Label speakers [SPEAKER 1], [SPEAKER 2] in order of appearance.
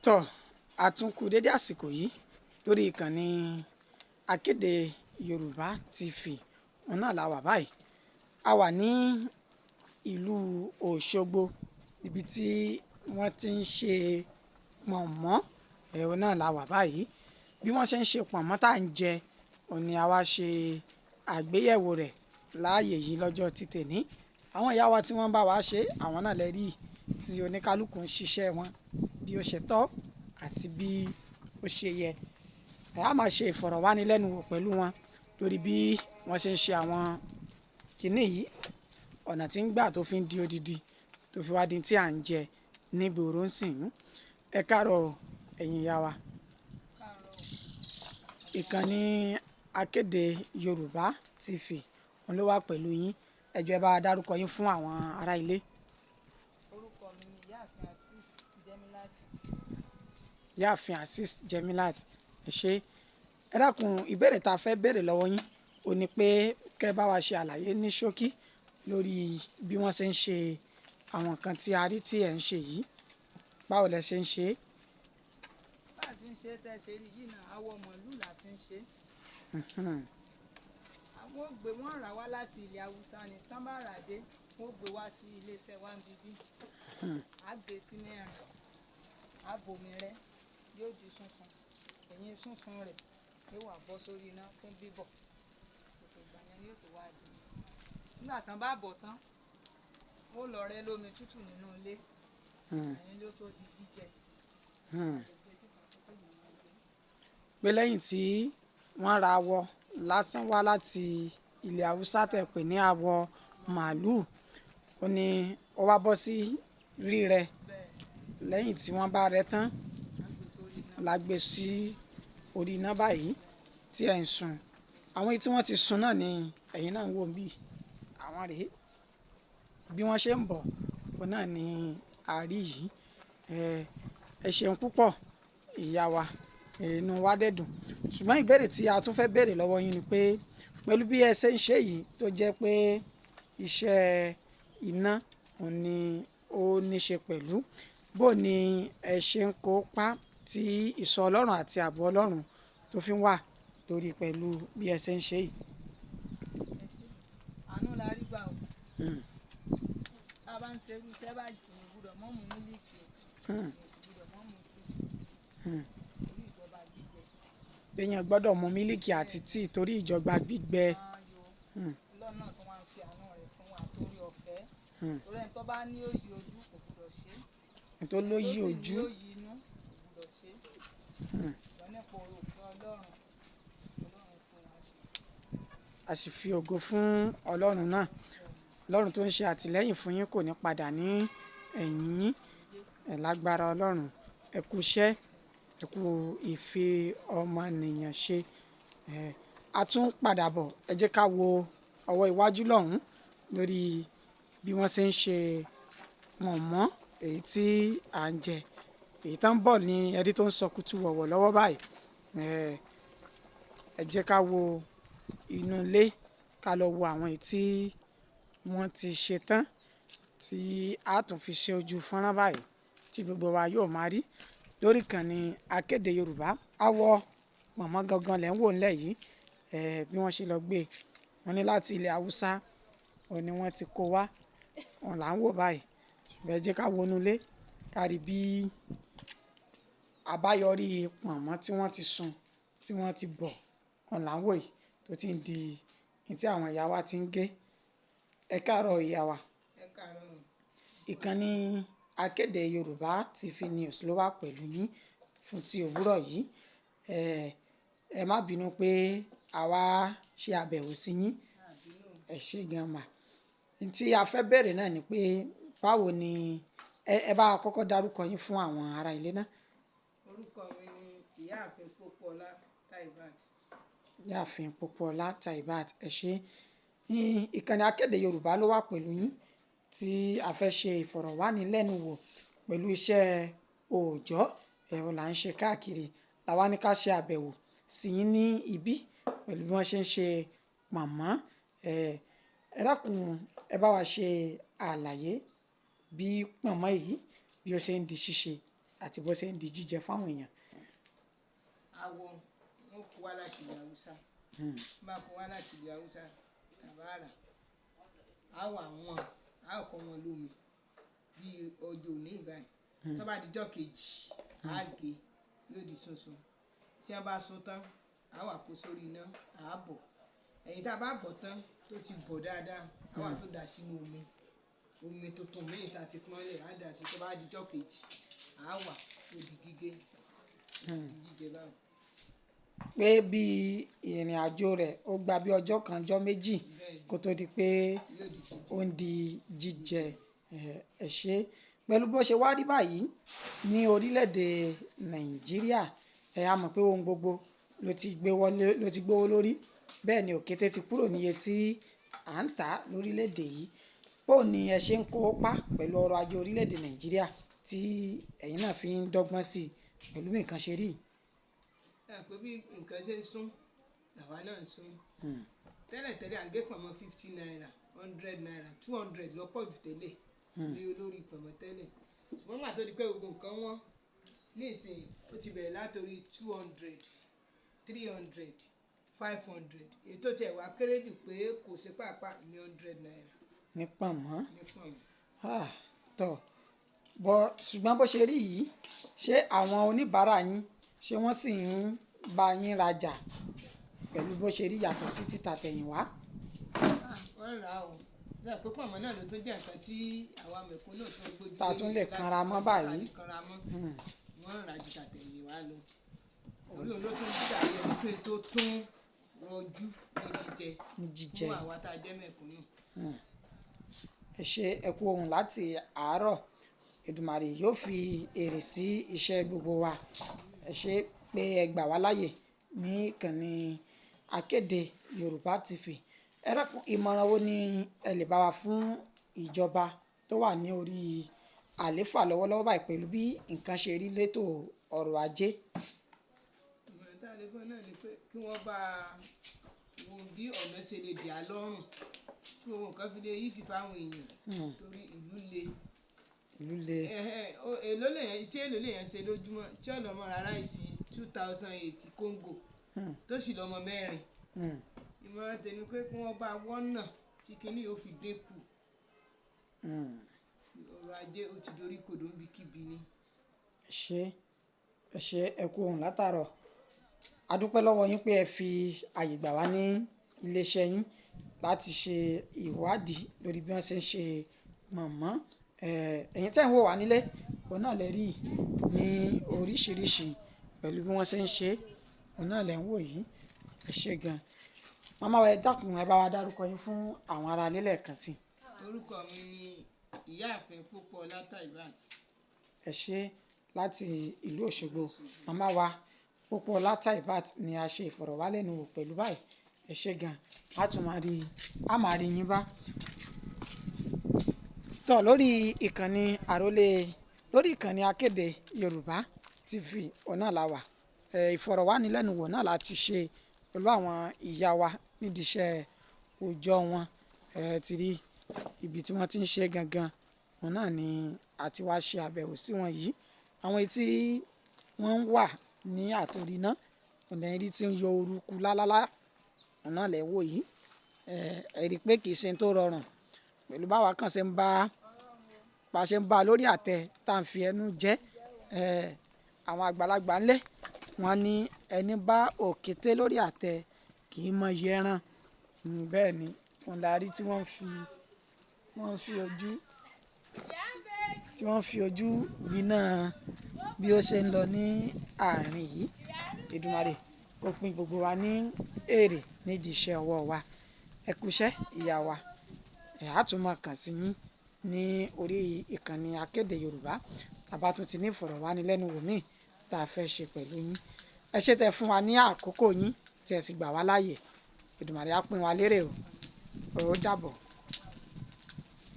[SPEAKER 1] Tọ́ àtúnkù dédé àsìkò yìí lórí ìkànnì Akéde Yorùbá TV, òun náà la wà báyìí. A wà ní ìlú Òṣogbo, ibi tí wọ́n ti ń ṣe pọ̀nmọ́, òun náà la wà báyìí. Bí wọ́n ṣe ń ṣe pọ̀nmọ́ tá à ń jẹ, òun ni a wá ṣe àgbéyẹ̀wò rẹ̀ láàyè yìí lọ́jọ́ ti tèní. Àwọn ìyá wa tí wọ́n bá wa ṣe, àwọn náà lè rí tí oníkálukú ń ṣiṣẹ́ wọn bí ó ṣe tọ́ àti bí ó ṣe yẹ. A máa ṣe ìfọ̀rọ̀wánilẹ́nuwò pẹ̀lú wọn lórí bí wọ́n ṣe ń ṣe àwọn kìnnì yìí, ọ̀nà tí ń gbà tó fi ń di odidi, tó fi wá di tí à ń jẹ nígboro ń sìn. Ẹ káàárọ̀ ẹ̀yin ìyá wa. Ìkànnì Akéde Yorùbá TV òun ló wà pẹ̀lú yín. Ẹ jọ̀ọ́ ẹ bá wa dárúkọ yín fún àwọn ará ilé.
[SPEAKER 2] Orúkọ mi ni Ìyáàfin Azeez Jemilat.
[SPEAKER 1] Ìyáàfin Azeez Jemilat, ẹ ṣé. Ẹ dákun, ìbéèrè tá a fẹ́ béèrè lọ́wọ́ yín ó ní pé kẹ́ bá wa ṣe àlàyé ní ṣókí lórí bí wọ́n ṣe ń ṣe àwọn nǹkan tí a rí tí ẹ̀ ń ṣe yìí. Báwo lẹ ṣe ń ṣe é?
[SPEAKER 2] Bá a ti ń ṣe tẹ́ ṣe rí yìí náà, awọ màlúù la fi ń ṣe. Àwọn ò gbé wọ́n rà wá láti ilẹ̀ Haúsá ni. Tán bá rà dé, wọ́n gbé wá sí iléeṣẹ́ wa ń bíbí. A gbé sí mẹ́rin, a bomi rẹ́, yóò di sunsun. Ẹ̀yìn sunsun rẹ̀ yóò wá bọ́ sórí iná fún bíbọ̀. Ètò ìgbà yẹn yóò tó wá di. Nígbà tán bá bọ̀ tán, ó lọ rẹ́ lómi tútù nínú ilé. Ẹ̀yìn ló tó di jíjẹ.
[SPEAKER 1] Pé lẹ́yìn tí wọ́n ra awọ lásán wá láti ilẹ̀ Haúsá tẹ̀ pé ní awọ màlúù, ó ní ó wá bọ́ sí rírẹ. Lẹ́yìn tí wọ́n bá rẹ tán, la gbé sí orí iná báyìí tí ẹ̀ ń sun. Àwọn èyí tí wọ́n ti sun náà ni ẹ̀yin náà ń wò bí àwọn rèé. Bí wọ́n ṣe ń bọ̀, òun náà ni a rí yìí. Ẹ ṣeun púpọ̀ ìyá wa, inú wa dẹ̀ dùn. Ṣùgbọ́n ìbéèrè tí a tún fẹ́ béèrè lọ́wọ́ yín ni pé pẹ̀lú bí ẹ ṣe ń ṣe yìí tó jẹ́ pé iṣẹ́ iná òun ni ó ní ṣe pẹ̀lú, bó ni ẹ ṣe ń kópa tí ìsọ Ọlọ́run àti ààbò Ọlọ́run tó fi ń wà lórí pẹ̀lú bí ẹ ṣe ń ṣe yìí.
[SPEAKER 2] Àánú la rí gbà o. Tá a bá ń ṣe irú iṣẹ́ báyìí, èèyàn gbọ́dọ̀ mọ́ mu mílíkì o. Èèyàn sì gbọ́dọ̀ mọ́ mu tíì. Torí ìjọba gbígbẹ.
[SPEAKER 1] Èèyàn gbọ́dọ̀ mu mílíkì àti tíì torí ìjọba gbígbẹ.
[SPEAKER 2] Lọ́nà tó wá ń fi àánú rẹ̀ fún wa torí ọ̀fẹ́. Torí ẹni tó bá ní òye ojú kò gbọ́dọ̀ ṣe.
[SPEAKER 1] Ẹni tó lóyè ojú.
[SPEAKER 2] Tó sì ní òye inú kò gbọ́dọ̀ ṣe. Ṣùgbọ́n nípa oore ọ̀fẹ́ Ọlọ́run, Ọlọ́run fún wa ṣe.
[SPEAKER 1] A sì fi ògo fún Ọlọ́run náà. Ọlọ́run tó ń ṣe àtìlẹ́yìn fún yín kò ní padà ní ẹ̀yìn yín. Ẹ lágbára Ọlọ́run, ẹ kú iṣẹ́, ẹ kú ìfi ọmọnìyàn ṣe. A tún padà bọ̀, ẹ jẹ́ ká wo ọwọ́ iwájú lọ́hùn lórí bí wọ́n ṣe ń ṣe pọ̀nmọ́ èyí tí à ń jẹ. Èyí tó ń bọ̀ ní ẹni tó ń sọ kútú wọ̀wọ̀ lọ́wọ́ báyìí. Ẹ jẹ́ ká wo inú ilé, ká lọ wo àwọn èyí tí wọ́n ti ṣe tán tí a tún fi ṣe ojú fọ́nrán báyìí tí gbogbo wa yóò máa rí lórí ìkànnì Akéde Yorùbá. Awọ pọ̀nmọ́ gangan lẹ̀ ń wò nílẹ̀ yìí. Bí wọ́n ṣe lọ gbé, wọ́n ní láti ilẹ̀ Haúsá, òun ni wọ́n ti kó wá, òun là ń wò báyìí. Ṣùgbọ́n ẹ jẹ́ ká wo inú ilé, ká rí bí àbáyọrí pọ̀nmọ́ tí wọ́n ti sun, tí wọ́n ti bọ̀, òun là ń wò yìí tó ti ń di ní tí àwọn ìyá wa ti ń gé. Ẹ káàárọ̀ ìyá wa.
[SPEAKER 2] Ẹ káàárọ̀.
[SPEAKER 1] Ìkànnì Akéde Yorùbá TV News ló wà pẹ̀lú yín fún ti òwúrọ̀ yìí. Ẹ má bínú pé àwa ṣe àbẹ̀wò sí yín. Ẹ ṣé gan mà. Ní tí a fẹ́ béèrè náà ni pé báwo ni ẹ bá kọ́kọ́ dárúkọ yín fún àwọn ará ilé náà.
[SPEAKER 2] Orúkọ mi ni Ìyáàfin Pópóọlá Taibat.
[SPEAKER 1] Ìyáàfin Pópóọlá Taibat, ẹ ṣé. Ní ìkànnì Akéde Yorùbá ló wà pẹ̀lú yín tí a fẹ́ ṣe ìfọ̀rọ̀wánilẹ́nuwò pẹ̀lú iṣẹ́ òòjọ́, ẹ̀rọ là ń ṣe káàkiri. Làwa ní ká ṣe àbẹ̀wò sí yín ní ibí pẹ̀lú bí wọ́n ṣe ń ṣe pọ̀nmọ́. Ẹ dákun, ẹ bá wa ṣe àlàyé bí pọ̀nmọ́ yìí bí ó ṣe ń di ṣíṣe. àti bó ṣe ń di jíjẹ fáwọn èèyàn.
[SPEAKER 2] Awọ wọn kó wá láti ilẹ̀ Haúsá. Bá kó wá láti ilẹ̀ Haúsá tàbá rà á wà wọn, á kọ́ wọn lómi bí ọjọ́ òní báyìí. Tó bá dijọ́ kejì á gé, yóò di sunsun. Tí wọ́n bá sun tán, á wà kó sórí iná, á bọ̀. Ẹ̀yìn tá a bá bọ̀ tán tó ti bọ̀ dáadáa, á wà tó dà sínú omi. Omi tuntun míì tá a ti pọ́n lẹ̀ á dà sí. Tó bá dijọ́ kejì á wà ó di gígé, ó ti di jíjẹ báwọn.
[SPEAKER 1] Pé bí ìrìn àjò rẹ̀ ó gba bí ọjọ́ kan, ọjọ́ méjì kó tó di pé ó ń di jíjẹ. Ẹ ṣé. Pẹ̀lú bó ṣe wá rí báyìí ní orílẹ̀-èdè Nàìjíríà, ẹ á mọ̀ pé ohun gbogbo ló ti gbé wọlé, ló ti gbówó lórí. Bẹ́ẹ̀ ni òkété ti kúrò níye tí à ń tà lórílẹ̀-èdè yìí. Bó ni ẹ ṣe ń kópa pẹ̀lú ọrọ̀ ajé orílẹ̀-èdè Nàìjíríà tí ẹ̀yin náà fi ń dọ́gbọ́n sí i pẹ̀lú bí nǹkan ṣe rí?
[SPEAKER 2] Ẹ pé bí nǹkan ṣe ń sún, làwa náà ń sún. Tẹ́lẹ̀tẹ́lẹ̀ à ń gé pọ̀nmọ́ 50 naira, 100 naira, 200 lọ́pọ̀ jù tẹ́lẹ̀ ní olórí pọ̀nmọ́ tẹ́lẹ̀. Ṣùgbọ́n nígbà tó di pé gbogbo nǹkan wọ́n nísìnyí, ó ti bẹ̀rẹ̀ látorí 200, 300, 500. Èyí tó tiẹ̀ wá kéré jù pé kò ṣe pàápàá ní 100 naira.
[SPEAKER 1] Ní pọ̀nmọ́.
[SPEAKER 2] Ní pọ̀nmọ́.
[SPEAKER 1] Ah, tọ́. Bọ̀ ṣùgbọ́n bó ṣe rí yìí, ṣé àwọn oníbàárà yín, ṣé wọ́n sì ń bá yín rajà pẹ̀lú bó ṣe rí yàtọ̀ sí títà tẹ̀yìnwá?
[SPEAKER 2] Wọ́n ń rà o. Ṣé pé pọ̀nmọ́ náà ló tún jẹ́ nǹkan tí àwa mẹ̀kúnnù tó ń gbójú
[SPEAKER 1] Ta tún lè kanra mọ́ báyìí.
[SPEAKER 2] Kanra mọ́. Wọ́n ń rà ju tàtẹ̀yìnwá lọ. Orí òun ló tún dàbí ẹni pé tó tún rọjú ní jíjẹ.
[SPEAKER 1] Ní jíjẹ.
[SPEAKER 2] Fún àwa tá a jẹ́ mẹ̀kúnnù.
[SPEAKER 1] Ẹ ṣé, ẹ kú ohùn láti àárọ̀. Èdùmàrè yóò fi èrè sí iṣẹ́ gbogbo wa. Ẹ ṣé pé ẹ gbà wá láàyè ní ìkànnì Akéde Yorùbá TV. Ẹ dákun, ìmọ̀ràn wo ni ẹ lè bá wa fún ìjọba tó wà ní orí àléfà lọ́wọ́lọ́wọ́ báyìí pẹ̀lú bí nǹkan ṣe rí létò ọrọ̀ ajé?
[SPEAKER 2] Ìmọ̀ràn tá a lè fún náà ni pé kí wọ́n bá wo bí ọ̀nà ṣe lè dì á lọ́rùn tí gbogbo nǹkan fi lè yí sí fáwọn èèyàn torí ìlú le.
[SPEAKER 1] Ìlú le.
[SPEAKER 2] Èló lèèyàn, iṣẹ́ èló lèèyàn ṣe lójúmọ́ tí ọ̀nà ọmọ rárá ìsì 2008 kóńgò tó sì lọ́mọ mẹ́rin. Ìmọ̀ràn tèmi pé kí wọ́n bá wọ́nà tí kinní yóò fi dínkù. Ọrọ̀ ajé ó ti dorí kodò níbikíbi ni.
[SPEAKER 1] Ẹ ṣé, ẹ ṣé, ẹ kú ohùn látàárọ̀. A dúpẹ́ lọ́wọ́ yín pé ẹ fi àyè gbà wá ní ilé iṣẹ́ yín láti ṣe ìwádìí lórí bí wọ́n ṣe ń ṣe mọ̀mọ́. Ẹ̀yin tí ẹ̀ ń wò wá nílé, òun náà lè rí ní oríṣiríṣi pẹ̀lú bí wọ́n ṣe ń ṣe, òun náà lè ń wò yìí. Ẹ ṣé gan. Màmá wa, ẹ dákun, ẹ bá wa dárúkọ yín fún àwọn ará ilé lẹ́ẹ̀kan sí.
[SPEAKER 2] Orúkọ mi ni Ìyáàfin Pópóọlá Taibat.
[SPEAKER 1] Ẹ ṣé, láti ìlú Òṣogbo. Màmá wa Pópóọlá Taibat ni a ṣe ìfọ̀rọ̀wálẹ́nuwò pẹ̀lú báyìí. Ẹ ṣé gan. A tún máa rí, a máa rí yín bá. Tọ́ lórí ìkànnì àrólé, lórí ìkànnì Akéde Yorùbá TV, òun náà la wà. Ìfọ̀rọ̀wánilẹ́nuwò náà la ti ṣe pẹ̀lú àwọn ìyá wa nídìí iṣẹ́ òòjọ́ wọn. Ẹ ti rí ibi tí wọ́n ti ń ṣe gangan, òun náà ni a ti wá ṣe àbẹ̀wò sí wọn yìí. Àwọn etí wọ́n wà ní àtorí iná, òun lè rí tí ń yọ orúkú lálálá, òun náà lè wò yìí. Ẹ rí i pé kì í ṣe tó rọrùn pẹ̀lú báwa kan ṣe ń bá, bá ṣe ń bá lórí àtẹ tá ń fi ẹnu jẹ. Àwọn àgbàlagbà ńlẹ̀, wọ́n ní ẹni bá òkété lórí àtẹ kì í mọ iye ẹran. Bẹ́ẹ̀ ni, òun la rí tí wọ́n fi, wọ́n fi ojú, tí wọ́n fi ojú gbiná bí ó ṣe ń lọ ní àárín yìí. Èdùmàrè kó pín gbogbo wa ní èrè nídìí iṣẹ́ ọwọ́ wa. Ẹ kú iṣẹ́ ìyá wa. Ẹ á tún máa kàn sí yín ní orí ìkànnì Akéde Yorùbá. Tàbá tún ti ní ìfọ̀rọ̀wánilẹ́nuwò míì tá a fẹ́ ṣe pẹ̀lú yín. Ẹ ṣé tẹ fún wa ní àkókò yín tí ẹ sì gbà wá láàyè. Èdùmàrè á pín wa lérè o. Ó dàbọ̀.